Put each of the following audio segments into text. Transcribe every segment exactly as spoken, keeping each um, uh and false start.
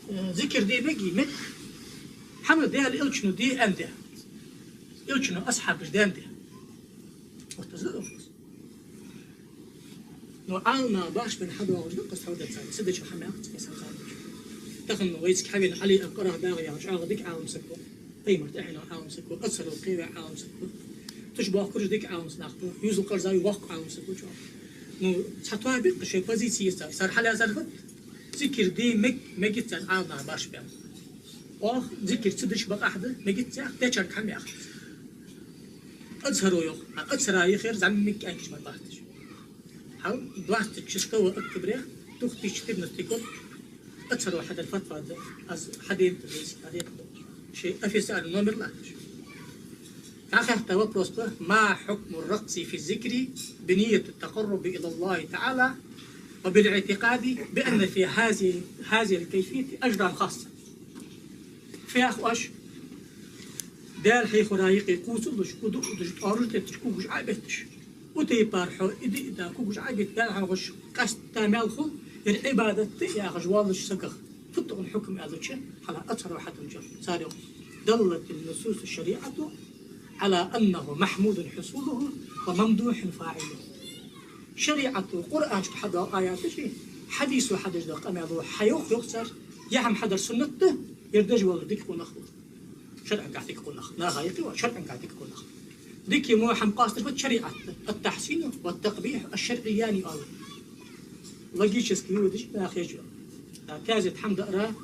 Э, зикр де мег, мег. Хьама Даьла элчано де аьннад. Элчано асхьабаша де аьннад. Вот из вопрос. Но Ӏаламнах башха бен хьадоагӀаш да, къаста хьо дацар. Са дечо хьамягӀ, цкъа сан ханна. Тахан вайцига хьавена Ӏали ибн КъарахдагӀи яхаш чӀоагӀа дика Ӏалам саг ва. Пайхамар тӀехьено Ӏалам саг ва. Ацхаров кхера Ӏалам саг ва. Туш бохкурш дика Ӏалам саг нах ва. Юсуф Къарзави воккха Ӏалам саг ва чӀоагӀа. Ну, цхьа тоаба биккха шоай позици йицар. Цар хьалязар хӀа, зикр де мег, мегиц цар Ӏаламнах башха бен. Оаха зикр ца деш бакъахьа да, мегиц цар, дечарга хьамягӀ. Ацхаров йоах, а Ацхара йихер зӀамига кӀаьнкаш мара латташ. Хьал двадцать шестого октября две тысячи четырнадцатый год Ацхаров хьадаь фатва да, аз хьадийнад, аз хьадийнад. Шоай официальный номер латташ. ДӀахаьтта вопрос ба: ما حكم الرقص في الذكر بنية التقرب إلى الله تعالى وبالاعتقاد بأن في هذه هذه الكيفية أجرا خاصا. Фу йоах оаш, Даьла хьехавара юкъе кхувсалуш, куду удаш, тӀоараш детташ, кугаш Ӏобетташ. Укх тайпара хьо иди ида кугаш Ӏобетта Даьла хьехаш къаьстта мел хул, ер Ӏибадат да яхаш воаллача сагах. Фуд цун хьукам аьлча, хьалха Ацхаров хьаденнача цар йоах: دلت النصوص الشريعة على أنه محمود حصوله وممدوح فاعله. ШариӀато, Къуръан чу хьадоагӀа аяташи, хьадисо хьадеш дола къамаьло хьайоах, йоах цар, е хӀама хьадар суннат да, ер деш вола дика къонах ва. ШарӀангахь дика къонах. Наха юкъе ва, шарӀангахь дика къонах. Дика мо хӀама къоастадеш ба шариӀат да. التحسين والتقبيح الشرعيان оал. Логически выводаш наха еш. А, таьзет хӀама даар,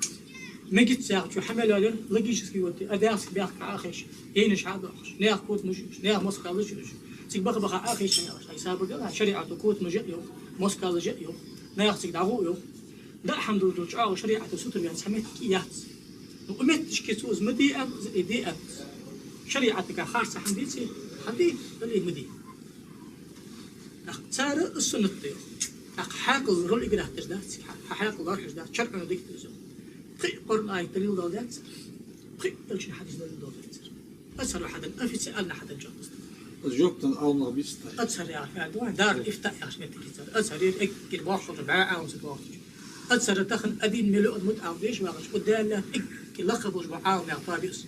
мегиц яхачо хьа мел йоалаяр логически вывод. А даьхсаг бехк хьа а хеш, ейнаш хьа а доахаш, наьха котамаш а еш, наьха москалаш а еш. Цига баха-баха а хеш хьа яхаш. Ай сабар дела, шариӀато котамаш а йоах, москалаш а йоах, наьха цига дӀагӀо а йоах. Да хӀама дулдул чӀоагӀа шариӀато сутара ваьнна цхьа моттиг яц. Ну, укх моттигашка цо из ма де аьнна, из а де аьнна. ШариӀатага харц хӀама деций, хьаде, дале ма де. ТӀаккха цар из суннат да йоах. ТӀаккха хьаькъал роль играть деш дац, хьа-, хьа-, хьаькъал лоархӀаш дац, шарӀо дика да из. Пхиъ Къуръан аят далил доаладаьд цар, пхиъ элчан хьадис далил доаладаьд цар. Ацхаров хьаденна, официально хьаденна чӀоагӀа. Из жоп денна Ӏаламнах бицдай? Ацхар яхар фу да, Дарул Ифта яхача моттиге цар. Ацхар ер эггара боккхагӀа, бӀаь Ӏалам саг вахача. Ацхара тахан один миллион мутаӀалим деш вагӀаш, укх Даьла лаьтта эггара лакха болаш бола Ӏаламнаьха тоаба я из.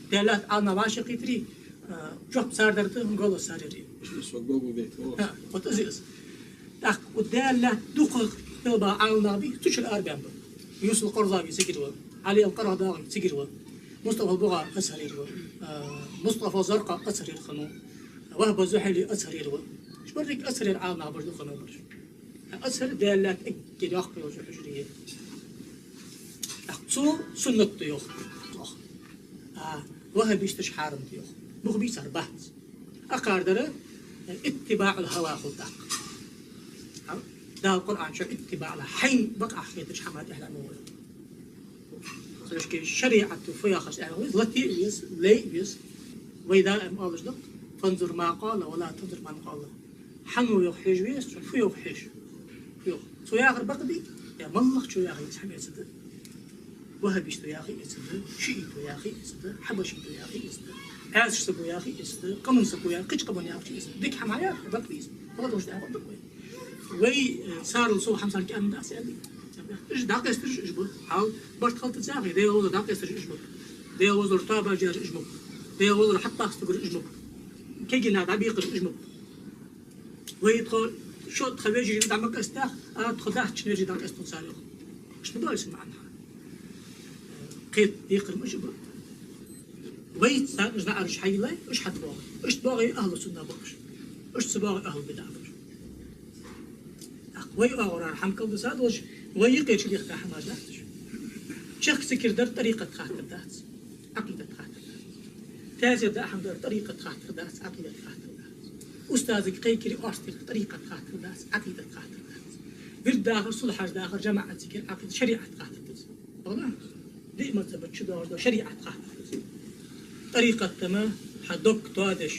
Даьла лаьтта Ӏаламнах вӀашагӀкхийтарий, а, жоп цар дар да, голос цар яр. Ишта со гогу гайт, о. ХӀа, вот из я из. ТӀаккха укх Даьла лаьтта дукхагӀа хила бола Ӏаламнах бий, цу чура арабаьнна ба. Юсуф Къарзави цигара ва, Ӏали ал-КъарахдагӀи цигара ва, Мустафа Бугъа Ацхарера ва, а, Мустафа Заркъа Ацхарера хиннав, Вахьба Зухьайли Ацхарера ва. Уж берригаш Ацхарера Ӏаламнах бараш да хиннаб бараш. Ацхар Даьла лаьтта эггара йоккха йолча хьужаре я. ТӀаккха цо суннат да йоах. А ваххабисташа хьарам да йоах. Муха бий цар? Бац. Акхардар اتباع الهوى хул тӀаккха. Дала Къуръан чу اتباع الهوى, хьайна бакъахьа хетача хӀаман тӀехьа ма вала. Цудухьа шариӀато фу йоах аьнна веза, лата а веза, лай а веза. Вай даим оалаш да: فانظر ما قال ولا تنظر من قال. Хьан ва йоах хьежа веза, цо фу йоах хьежа. Фу йоах. Цо яхар бакъ дий? Е моллагӀчо яхар из хӀама эцаргда? Ваххабисто яхар эцаргда, шиӀито яхар эцаргда, хьабашито яхар эцаргда, Ӏаьсача саго яхар эцаргда, къаман саго яхар, кхыча къаман яхачо эцаргда. Дика хӀама яхар бакъ дий из? МоллагӀчо яхар бакъ вай. Вай, э, царел сов хӀама царна кӀаьнк дац аьле. Уж дӀакъаьстараш уж ба. Хьал барт халтаца яхе, Даьла вовзар дӀакъаьстараш уж ба. Даьла вовзар тоабаш яраш уж ба. Даьла вовзар хьатӀабаккха стугараш уж ба. Кегий нах дӀабекъараш уж ба. Вай тхо, шо тха вежарий дӀа ма къаьстах, а тхо даьча вежарий дӀакъаьстав цар йоах. Иштта ма доалий са маӀан хьа. Кхета декхар ма уж ба. Вай царна уж наӀараш хьайийллай, уж хьатӀабоагӀий. Иштта боагӀий ахӀлу сунна ба уж. Иштта ца боагӀий ахӀлу бидӀа ба уж. ТӀаккха вай оагӀорахьара хӀама кӀалдиса долаш, вай юкъе чудихка хӀамаш дац уж. Чехка зикр дар тӀарикъат хаттар дац, Ӏакъидат хаттар дац. Таьзет даа хӀама дар тӀарикъат хаттар дац, Ӏакъидат хаттар дац. Устазага кхайкари орц дилар тӀарикъат хаттар дац, Ӏакъидат хаттар дац. Вирд дахар, сулхьаш дахар, жамаӀат зикар, Ӏакъидат, шариӀат хаттар дац. Валлахь, диъ мазхӀаб чу доагӀаш дола шариӀат хаттар дац. ТӀарикъата тӀа ма хьа дог тоадеш,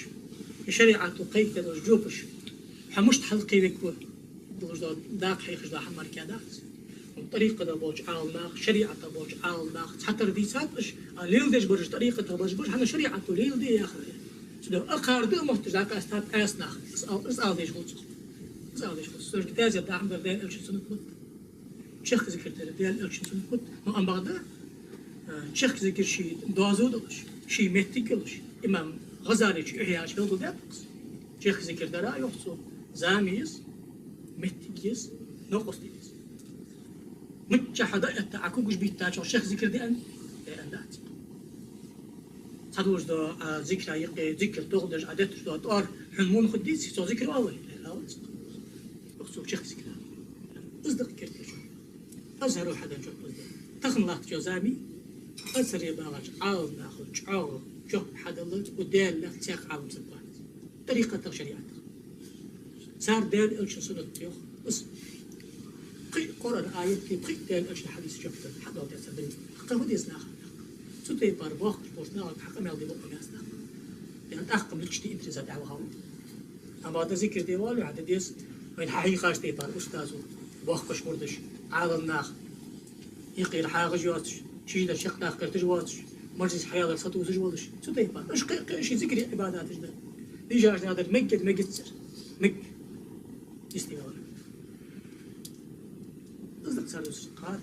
шариӀато кхайкадаь дола жопаш, хьа мишта хьалкхевергва долаш дола дакъа хьехаш дола хӀама мара кхы дац. ТӀарикъата болча Ӏаламнаха, шариӀата болча Ӏаламнаха цхьатарра дийцад уж, а леладеш бараш, тӀарикъата бараш бараш, хӀана шариӀато леладе яхар я. Цудухьа акхарда а мотташ дӀакъаьстад Ӏаьса нах. Из ал-, из ала дезаш хул цох. Из ала дезаш хул цох. Цудухьа таьзет даа хӀама дар Даьла элчан суннат ма да. Чехка зикр дар Даьла Элчан суннат ма ам бакъда, э, чехка зикр ший доза долаш, ший моттиг йолаш. Имам ГӀазалечо Ихьяъ чу белгалдаьд-кх из. Чехка зикр дар, йоах цо, зама еза, моттиг еза, новкъостал еза. Миччахьа дӀаэтта Ӏа кугаш биттача чехка зикр де аьнна, де аьнна дац. Цхьа долаш да, а, зикра юкъе, зикр тохадеш, а детташ да тӀоара, хьона мун худдийц, цо зикр оал вай, оалац. Йоах цо, чехка зикр. Из да-кх керттера чо. Азхьаро хьаденна жоп из да. Тахан латтача заман Азхьаре багӀача Ӏаламнаха чӀоагӀа жоп хьадаллалца, укх Даьла лаьтта цхьаккха Ӏалам саг вац. ТӀарикъатах, шариӀатах. Цар Даьла Элчан суннат йоах из. Пхи Къуръан аятеи, пхи Даьла Элчан хьадиса жоп да, хьадоаладаьд цар дунен. Кхы фу деза наха? Цу тайпара боккхагӀа болча нахага хьа къамаьл де бокъо ма яц наха. Ян тӀаккха мичча интерес дӀавахав. Амма да зикр де воалле, хьа де деза, вайна хьахьийхача тайпара устазо, боккхагӀа болча, Ӏаламнаха юкъера хьагӀаш йоацаш, шийна чакхдаккха гӀерташ воацаш, мажлис хьаялар сатувсаш волаш, цу тайпара. Уж кхы, кхы ший зикри Ӏибадаташ да. Дийша нах дар мегаргда, мегаргдацар. Мег. Истивала. Из да-кх цар дус кхар.